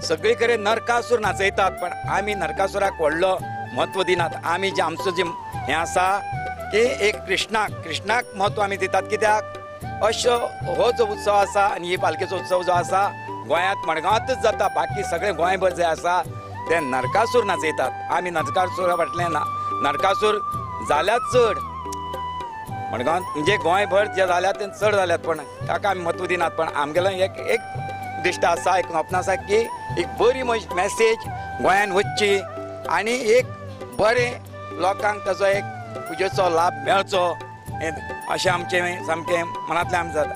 सगळे कडेन नरकासूर नाचयतात, पण आमी नरकासुराक व्हडलो म्हत्व दिनात. आमी जे आमचो जे हें आसा की एक कृष्णाक म्हत्व आमी दितात. कित्याक अशो हो जो उत्सव आसा आनी ही पालखेचो उत्सव जो आसा गोंयांत मडगांवांतच जाता, बाकी सगळे गोंयभर जे आसा ते नरकासूर नाचयतात. आमी नरकासूरा फाटल्यान ना, नरकासूर जाल्यात चड मडगांवांत, म्हणजे गोंयभर जे जाल्यात ते चड जाल्यात, पण ताका आमी म्हत्व दिनात. पण आमगेलो एक एक उद्दिश्ट आसा, एक स्वप्न आसा की एक बरी मॅसेज गोंयान वचची आनी एक बरें लोकांक ताचो एक पुजेचो लाभ मेळचो, अशें आमचें सामकें मनांतल्यान जाता.